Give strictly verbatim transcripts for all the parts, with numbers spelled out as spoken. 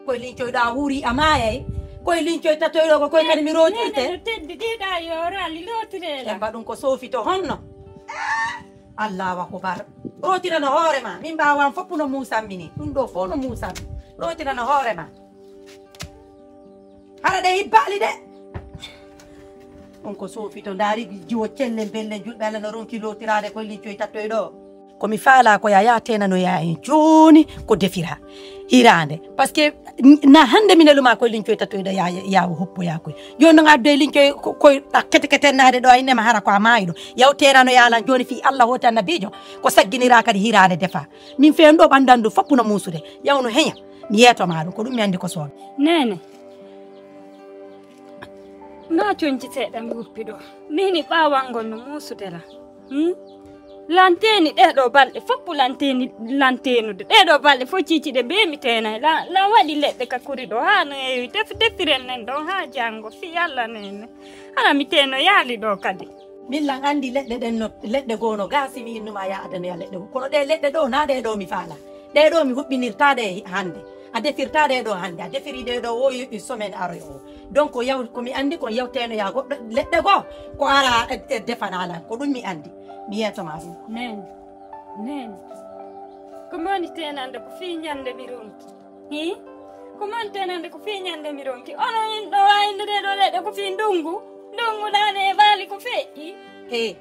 Koye lincoyɗo a wuuri a maayay. Koye lincoy tatoyɗo ko koye kadi mi rootirte. Nene no teddi ɗiɗa yo raali lootirela. Ɓe mbaɗum ko soofito honno. Allahu akubar. Rootirano hoore ma. Min mbawan fof no muusammi ni. Ɗum ɗo fof no muusammi. Rootirano hoore ma. Hara ɗe hibbaali de. On ko soofito ndaari jiwo cellen bellen julɓe Allah no ronki lootiraade koye lincoy tattoy ɗo. Ko mi faalaa ko yaa yaa teenanoyaa en jooni ko defira hiraande. Par ce que na hannde mi nelu maa koye lincoy tattoy ɗo yaa yaa hoppoyaa koye. Jooni noon addoye lincoy koye kete ketennaade ɗo a innema hara ko a maayi ɗo. Yaw teenanoyaa lan jooni fii Allah hooti annabiijo ko sagginiraa kadi hiraande defaa. Min feen ɗo ɓanndu an ɗum fof no muusude. Yaw no heña. Mi yeeto maa ɗum ko ɗum mi anndi ko sooɓe. Neene. Naa coñci seeɗa mi wuppi ɗo. Miini ɓaawangol no muusude la. Hmm? Lanteeni ɗee ɗoo balɗe fof lanteeni lanteenude. Ɗee ɗoo balɗe fof ciiciɗe bee mi teenay. La, la waɗi leɗɗe ka kuri ɗoo haa no yeewi def defiren nen ɗoo haa janngo fii Alla neene. Hara mi teeno yaali ɗoo kadi. Min lan anndi leɗɗe ɗen no leɗɗe goo no gaa si mi innuma yaa adanoya leɗɗe goo kono ɗee leɗɗe ɗoo naa ɗee ɗoo mi faala. Ɗee ɗoo mi huɓɓinirtaa ɗe hannde. A defirtaa ɗee ɗoo hannde a defirii ɗee ɗoo woo yoɓi semaine aroy oo. Donc yaw ko mi anndi kon yawteeno yaa goɗɗo leɗɗe goo ko ara e defanaa lan ko ɗum mi anndi. Mi yeeto maa ɗum. Neen neen ko mi woni teenande ko fii ñannde mi ronki. Hii ko mantenande ko fii ñande mi ronki onon in ɗo wayinde ɗee ɗoo leɗɗe ko fii ndungu ndungu naane e baali ko feƴƴi. Hee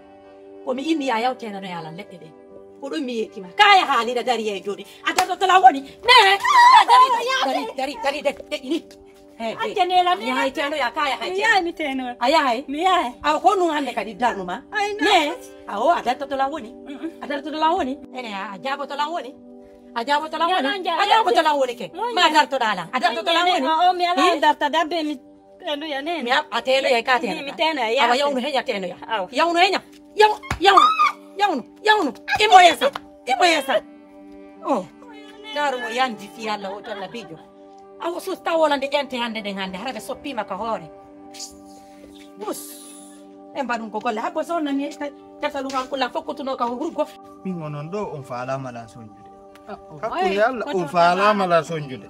ko mi inni yaa yawteenano yaalan leɗɗe ɗee ko ɗum mi yeetima kaaya haaliɗa dari yee jooɗi a dartotola woni ne dari dari dari deƴƴini. Accanela mi yahay teenoya kaaya hay mi yahay mi teenoya a yahay mi yahay. Awa ko ɗum hannde kadi darnuma ne awo a dartotola woni a dartotola woni ene a jaabotola woni. A jaboto lan woni? A jaboto lan woni ke? Ma dartoɗa lan. A dartoto lan woni? O mi ala darta dabbe mi teluya ne. Mi a teluya ka teluya. Mi teluya ya. Awa yawnu henya teluya. Yawnu henya. Yaw yawnu yawnu yawnu. Imo yesa imo yesa. Oh. Daru mo yandi fi Allah o tolla bijo. Awa sus tawolande ente hande den hande hara ɓe soppima ka hoore. Bus. Ɓe mbaɗum ko golle habbo so nani. Tasalu kan kula fokkutuno ka hurgo. Min onon ɗo on faalama la soñjude. Hakkunde Allah on faalama la soñjude.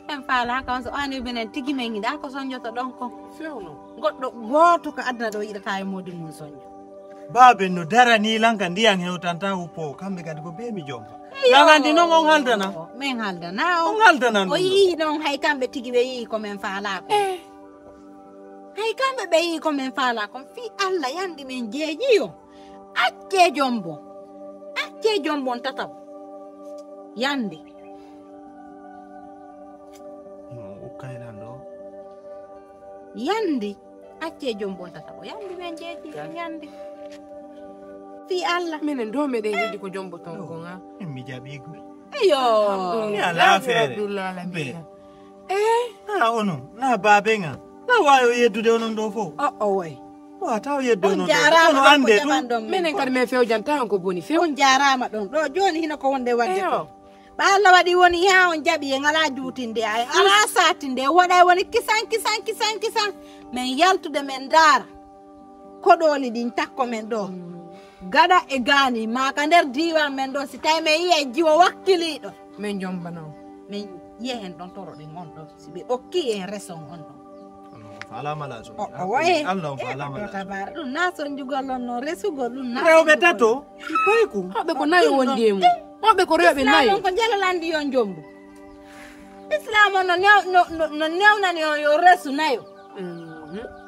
En faalaka on so an minen tigi min yiɗa ko soñjoto ɗon kon. Fewno. Goɗɗo gooto ko aduna ɗo yiɗata e moodi mum soñjo. Baabe no darani lan ka ndiyan hewtanta huppo kamɓe kadi ko be mi jomba. Lan andi non on haldana. Min haldana on. On haldana non. O yii non hay kamɓe tigi ɓe yii ko min faalako. Hay kamɓe ɓe yii ko min faalako. Fii Allah yandi min jeejiyo. Accee jombon accee jombon tataw yande ukkaylan ɗo yande accee jombon tataw yande ɓen jeeji yande fii allah minen do meɗen yiɗi ko jomboton kon ha min mi jaɓigo eyo ni ala feere e ha onon na baaben an na wawi o yeddude onon ɗo fof o o way o a taw yedde on jarama ɗon ko jaɓan ɗon minen kadi min fewjanta on ko boni few on jarama ɗon ɗo joni hino ko wonde wadde ko ɓa allah waɗi woni ha on jaɓi en ala juutinde ay ala satinde en waɗa woni kisan kisan kisan kisan min yaltude min ndaara koɗoli ɗin takko min ɗo gaɗa e gaani ma ka nder diwan min ɗon si tawi min yiya e jiwo wakkiliɗo min jombana on min yiya hen ɗon toroɗen on ɗon si ɓe okki en reson on ɗon Onon on faalama la soñi. Owoye. Allah on faalama la. Tabar ɗum na soñjugol on no resugol ɗum na. Rewɓe tato. Payku. Hoɓɓe ko nayo wondi e mum. Hoɓɓe ko rewɓe nayo. Islam on ko jalalandi yo jombu. Islam on no new no no no newnani on yo resu nayo.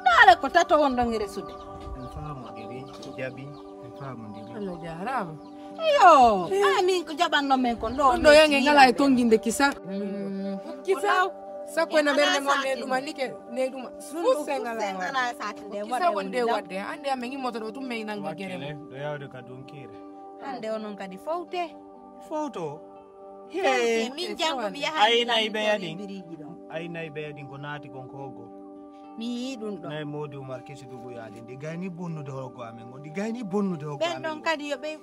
Dale ko tato won ɗon e resude. En faamodiri jaɓi en faamodiri. Allah jarama. Iyo, ah, min ko jaɓanno men kon ɗo. Ɗum ɗo yange ngala e tonginde kisa. Kisa. Sakko ena ɓernde mon ne ɗuma like ne ɗuma. Ɗum ɗo kisa ngala e kisa wonde wadde. Ande amen immoto ɗo tum men nanga gere. Ɗo yawde ka donkire. Hande onon kadi fowte. Fowto. Hey, min jango mi yaha. Aynayi ɓeya ɗin. Aynayi ɓeya ɗin ko naati kon ko hoggo. Mi yii ɗum ɗo. Nayi Modi Umar kesi dugu yaade ndi gayni bonnude hoggo amen ngo ndi gayni bonnude hoggo amen. Ɓen ɗon kadi yo ɓe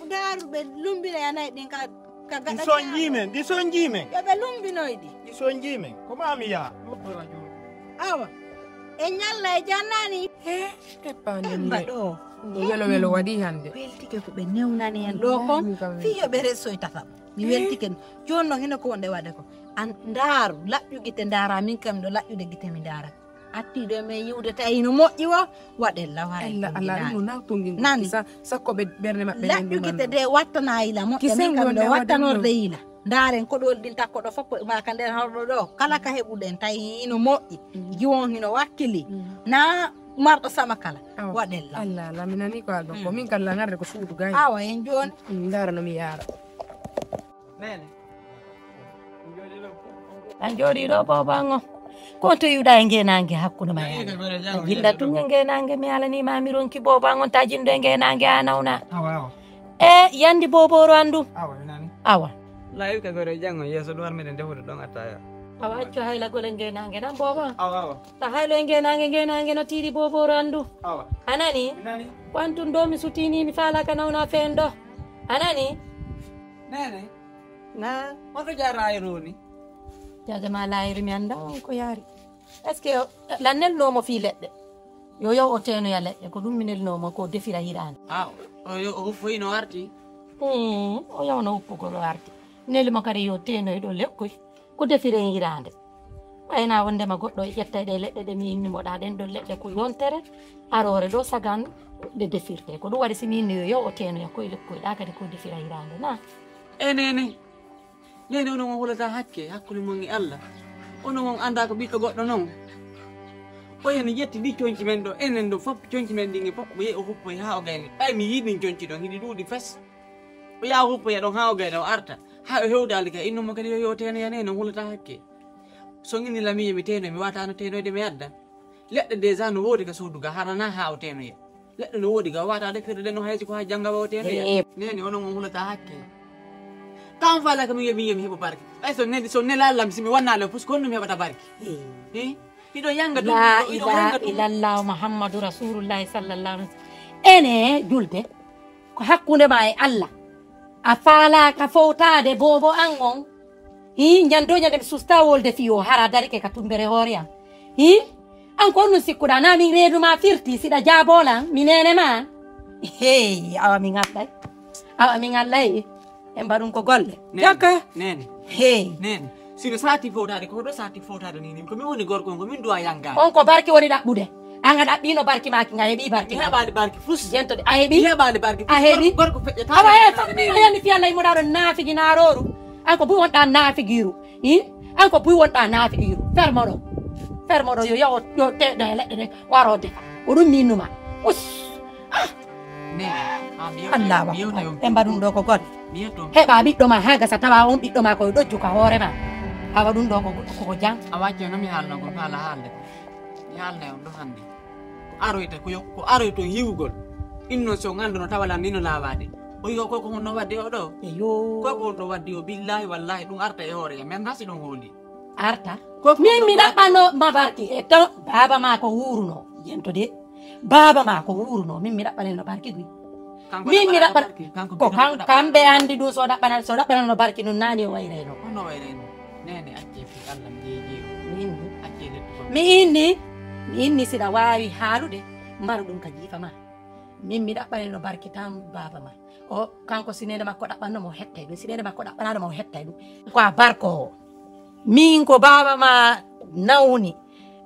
ndaaru ɓe lumbina yanayi ɗin ka ka gaɗa. Ɗi sonjii men, ɗi sonjii men. Yo ɓe lumbinoy ɗi. Ɗi sonjii men. Ko maa mi yaha. Awa. E ñalla e jannani. He, e paani. Emba ɗo. Welo welo waɗi hannde. Weltike ko ɓe newnani en ɗo kon. Fii yo ɓe ressoy tata. Mi weltike. Jooni noon hino ko wonde waɗde ko. An ndaaru, laƴƴu gite ndaara min kam ɗo laƴƴude gite mi ndaara. Atti ɗo men yiwde tawi no moƴƴi wo, waɗen law hara. Ella, Allah, ɗum na tongi nani. Sa-, sakko ɓe ɓernde maɓɓe. Laƴƴu gite de wattana ila moƴƴa min kam ɗo wattanorde ila. Ndaaren koɗol ɗin takko ɗo fof ma ka nder horɗo ɗo. Kala ka heɓuɗen tawi hino moƴƴi. Jiwon hino wakkili. Na marɗo sama kala. Waɗen law. Allah, Allah, mi nani ko alɗo. Ko min kala ngarde ko suudu gay. Awa en jooni. Ndaara no mi yaara. Nene. An jooɗii ɗo booba ngo. Ko on to yiwɗa e ngeenaange hakkunde ma e Allah. A jinda tun e ngeenaange mi alanii ma mi ronki booba ngo ta jindo e ngeenaange a nawna. Awa, awa. E yandi booboro andu. Awa, mi nani. Awa. Laawi ka gore janngo yeeso ɗum har meɗen defude ɗon attaya. Awa accu hayla gole ngeenaange nan booba. Awa, awa. Ta haylo e ngeenaange ngeenaange no tiiɗi booboro andu. Awa. A nani? Mi nani. Ko an tun ɗo mi sutini mi faalaka nawna feen ɗo. A nani? Nene. Na. Hoto jara e roni. Jaja ma laayiri mi annda on ko yaari. Est-ce que lan nelnoomo fii leɗɗe? Yo yow o teenoya leɗɗe ko ɗum mi nelnoomo ko defira hiraande. Ah, o yo o huffoyino arti. Hmm, o yawno huppugol o arti. Neli mo kadi yo teenoy ɗo lekkoy ko defire hiraande. Ɓayna wondema goɗɗo e ƴetta e ɗe leɗɗe ɗe mi inni moɗa ɗen ɗo leɗɗe ko yontere aroore ɗo sagan ɗe defirte. Ko ɗum waɗi si mi inni yo yow o teenoya koy lekkoy ɗa kadi ko defira hiraande na. Enene. Nene onon on hulata hakke hakkunde mon e Allah. Onon on anda ko ɓiɗɗo goɗɗo non. O hen yetti ɗi conci men ɗo, enen ɗo fof conci men ɗin e fof mo yehi o huppoy ha o gayni. Ɓay mi yiɗin conci ɗon hiɗi ɗuuɗi fes. O yaha huppoya ɗon ha o gayna o arta. Ha o hewdali ka innumo kadi yo yo tenoya nene on hulata hakke. So ngini lamiye mi tenoy mi watano tenoyde mi adda. Leɗɗe déjà no woodi ka suudu ga harana ha o tenoya. Leɗɗe no woodi ga wata defirde ɗe no haysi ko ha jannga wa o tenoya. Nene onon on hulata hakke. Kam fala kam yo mi yo mi heɓo barke. Ɓay so neli so nela lam si mi wanna le fus ko honno mi heɓata barke. Hi. Hiɗo yanga ɗum. La ilaha illallah Muhammadu Rasulullahi sallallahu alaihi wasallam. Ene julde ko hakkunde ma e Allah. A faalaka fowtaade boobo an on. Hi, ñande o ñande mi susta wolde fiyo hara darike ka tumbere hoore am. Hi, an ko honɗum sikkuɗa na min reedu ma firti siɗa jaabolan mi nene ma. Hey, awa min allay. Awa min allay. En mbaɗum ko golle. Nene, jaka. Nene. Hey. Nene. Sino sati fowtaade ko ɗo sati fowtaade ni ni ko mi woni gorko on ko min duwa yanga. On ko barki woni ɗaɓɓude. An a ɗaɓɓino barki maaki nga heɓi barki. Mi heɓaali barki fus. Jentode a heɓi. Mi heɓaali barki fus. A heɓi. Gorko feƴƴata. Awa e tan mi yani fi Allah mo ɗaɗo naafigi naaroru. An ko buy wonɗa naafigiru. Hi? An ko buy wonɗa naafigiru. Fermoɗo. Fermoɗo yo yawo yo teɗo e leɗɗe ɗe waro defa. Ko ɗum minnuma. Us. Ah. Nene. Ah, mi yewta. Allah wa. Mi yewta yo. Ɓe mbaɗum ɗo ko goɗɗo. Mi yewta. Heɓa ɓiɗɗo ma ha gasa tawa on ɓiɗɗo ma koye ɗojju ka hoore ma. Awa ɗum ɗo ko ko jam. A wacce no mi haalno ko haala haalde. Mi haalna on ɗo hannde. Ko aroyta ko yo ko aroy toon hiwgol. Ɗin noon so ngannduno tawa lan nino laawaade. O yo ko ko honno wadde o ɗo. Eyo. Ko ko honno wadde o billahi wallahi ɗum arta e hoore ya men rasi ɗum hooli. Arta. Ko ko min mi ɗaɓɓano ma barki e to baaba ma ko wuruno. Yento de. Baaba ma ko wuruno min mi ɗaɓɓaneno barki guy. Min mi ɗaɓɓana ko kamɓe anndi ɗum so ɗaɓɓana so ɗaɓɓanano barki ɗum naani o wayrayno. Honno wayrayno. Nene acce fi Allah mi jeeji o. Min acce lettu ko. Mi inni mi inni siɗa waawi haalude mbaru ɗum ka jiifa ma. Min mi ɗaɓɓaneno barki tan baaba ma. O kanko si nene makko ɗaɓɓanno mo hettay ɗum si nene makko ɗaɓɓanano mo hettay ɗum. Ko a barko o. Min ko baaba ma nawni.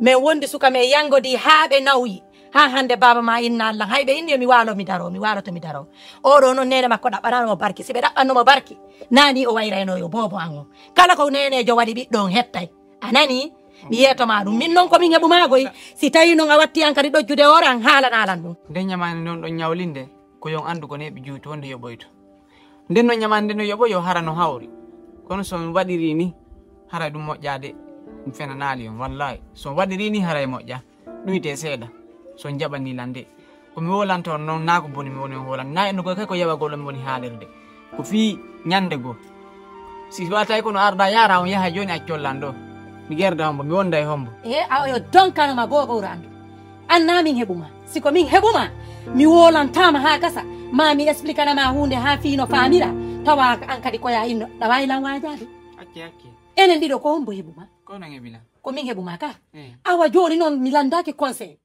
Min wondi suka min yangodi haa ɓe nawyi. Haa hannde baaba ma inna Allah hay ɓe inni yo mi waalo mi daro mi waaloto mi daro. Oɗo noon neene makko ɗaɓɓanaano mo barki si ɓe ɗaɓɓanno mo barki naani o wayrayno yo boobo an on kala ko neeneejo waɗi ɓiɗɗo on hettay a nani. Mi yeeto ma ɗum min noon ko min heɓu maa goy si tawi noon a watti an kadi ɗojjude hoore an haalana lan ɗum. Nde ñamaande noon ɗon ñawlinde ko yon anndu ko neeɓi juuti wonde yoɓoyto. Nden no ñamaande no yoɓo yo hara no hawri. Kono so on waɗiri ni haray ɗum moƴƴaade ɗum fenanaali on wallahi so on waɗiri ni haray moƴƴa. Ɗuyte seeɗa so on jaɓani lan de ko mi wolanta on noon naa ko boni mi woni on wolanta naa enno koy kay ko yawagol on mi woni haalirde ko fii ñande goo si watay kono arda yaara on yaha jooni accol lan ɗo mi gerda hombo mi wonda e hombo. E awa yo donkanoma boobo randu. An na min heɓuma si ko min heɓuma mi wolantama ha gasa ma mi explicanama hunde ha fino famira tawa an kadi koya inno ɗawa e lan wajade. Acce acce. Enen ɗiɗo ko hombo heɓuma? Ko non heɓi lan. Ko min heɓuma ka? Awa joni noon mi landaki conseil.